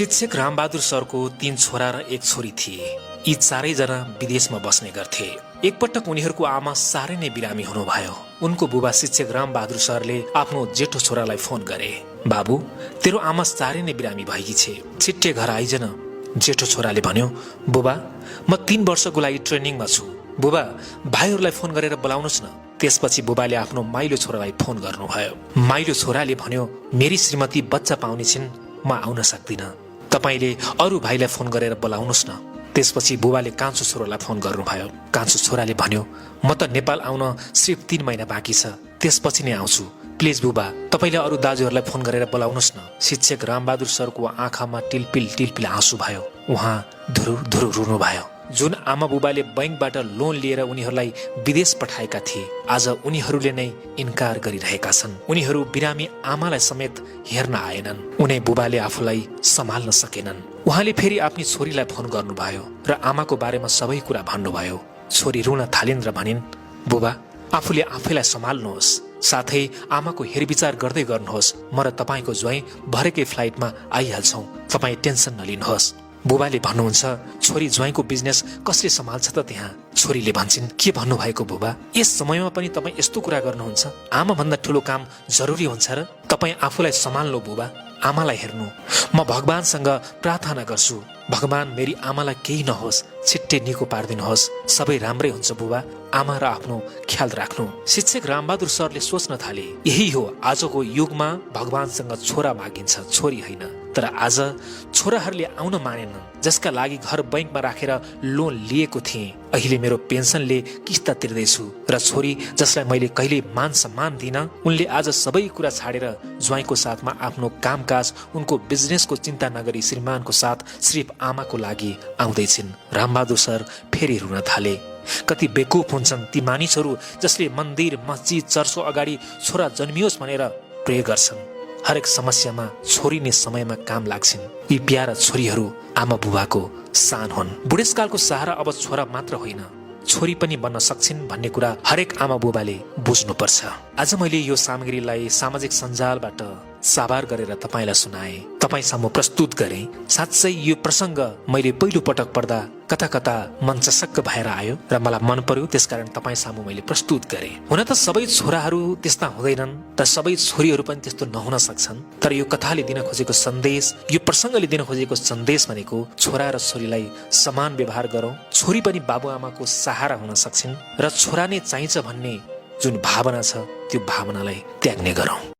शिक्षक रामबहादुर सरको 3 छोरा र 1 छोरी थिए। यी चारैजना विदेशमा बस्ने गर्थे। एकपटक उनीहरूको आमा साह्रै नै बिरामी हुनुभयो। उनको बुबा शिक्षक रामबहादुर सरले आफ्नो जेठो छोरालाई फोन गरे, बाबु, तेरो आमा साह्रै नै बिरामी भएकी छे, छिट्टै घर आइजन। जेठो छोराले भन्यो, बुबा, म 3 वर्षको लागि ट्रेनिङमा छु। बुबा, भाइहरूलाई फोन गरेर बोलाउनुहोस् न। त्यसपछि बुबाले आफ्नो माइलो छोरालाई फोन गर्नुभयो। माइलो छोराले भन्यो, मेरी श्रीमती बच्चा पाउने छिन्, म आउन सक्दिन। तपाईले अरू भाइलाई फोन गरेर बोलाउनुहोस् न। त्यसपछि बुबाले कान्छो छोरालाई फोन गर्नुभयो। कान्छो छोराले भन्यो, म त नेपाल आउन सिर्फ 3 महिना बाँकी छ, त्यसपछि नै आउँछु। प्लिज बुबा, तपाईले अरू दाजुहरूलाई फोन गरेर बोलाउनुहोस् न। शिक्षक रामबहादुर सरको आँखामा टिलपिल आँसु भयो। उहाँ धुरु धुरु रुनु भयो। जुन आमा बुबाले बैंकबाट लोन लिएर उनीहरूलाई विदेश पठाएका थिए, आज उनीहरूले नै इन्कार गरिरहेका छन्। उनीहरू बिरामी आमालाई समेत हेर्न आएनन्। उनी बुबाले आफूलाई सम्हाल्न सकेनन्। उहाँले फेरि आफ्नी छोरीलाई फोन गर्नुभयो र आमाको बारेमा सबै कुरा भन्नुभयो। छोरी रुन थालिन् र भनिन्, बुबा, आफूले आफैलाई सम्हाल्नुहोस्, साथै आमाको हेरविचार गर्दै गर्नुहोस्। म र तपाईको ज्वाइँ भरेकै फ्लाइटमा आइहाल्छौं, तपाईँ टेन्सन नलिनुहोस्। बुबाले भन्नुहुन्छ, छोरी ज्वाइँको बिजनेस कसले सम्हाल्छ त त्यहाँ? छोरीले भन्छन्, के भन्नुभएको बुबा? यस समयमा पनि तपाईँ यस्तो कुरा गर्नुहुन्छ? आमा भन्दा ठुलो काम जरुरी हुन्छ र? तपाईँ आफूलाई सम्हाल्नु बुबा, आमालाई हेर्नु। म भगवानसँग प्रार्थना गर्छु, भगवान मेरी आमालाई केही नहोस्, छिट्टै निको पारिदिनुहोस्। सबै राम्रै हुन्छ बुबा, आमा र आफ्नो ख्याल राख्नु। शिक्षक रामबहादुर सरले सोच्न थाले, यही हो आजको युगमा भगवानसँग छोरा मागिन्छ, छोरी होइन। तर आज छोराहरूले आउन मानेनन्। जसका लागि घर बैंकमा राखेर लोन लिएको थिएँ, अहिले मेरो पेन्सनले किस्ता तिर्दैछु, र छोरी जसलाई मैले कहिले मान सम्मान दिन, उनले आज सबै कुरा छाडेर ज्वाइँको साथमा आफ्नो कामकाज, उनको बिजनेसको चिन्ता नगरी श्रीमानको साथ सिर्फ आमाको लागि आउँदैछिन्। रामबहादुर सर फेरि रुन थाले। कति बेकुफ हुन्छन् ती मानिसहरू जसले मन्दिर, मस्जिद, चर्चो अगाडि छोरा जन्मियोस् भनेर प्रे गर्छन्। हरेक समस्यामा छोरी नै समयमा काम लाग्छन्। यी प्यारा छोरीहरू आमा बुबाको सान हुन्। बुढेसकालको सहारा अब छोरा मात्र होइन, छोरी पनि बन्न सक्छिन् भन्ने कुरा हरेक आमा बुबाले बुझ्नुपर्छ। आज मैले यो सामग्रीलाई सामाजिक सञ्जालबाट साभार गरेर तपाईलाई सुनाए, तपाईँ सामु प्रस्तुत गरे। साँच्चै यो प्रसङ्ग मैले पहिलो पटक पढ्दा कता कता मन चसक्क भएर आयो र मलाई मन पर्यो, त्यसकारण तपाईँ सामु मैले प्रस्तुत गरे। हुन त सबै छोराहरू त्यस्ता हुँदैनन् र सबै छोरीहरू पनि त्यस्तो नहुन सक्छन्, तर यो कथाले दिन खोजेको सन्देश, यो प्रसङ्गले दिन खोजेको सन्देश भनेको छोरा र छोरीलाई समान व्यवहार गरौँ। छोरी पनि बाबुआमाको सहारा हुन सक्छिन् र छोरा नै चाहिन्छ भन्ने जुन भावना छ, त्यो भावनालाई त्याग्ने गरौँ।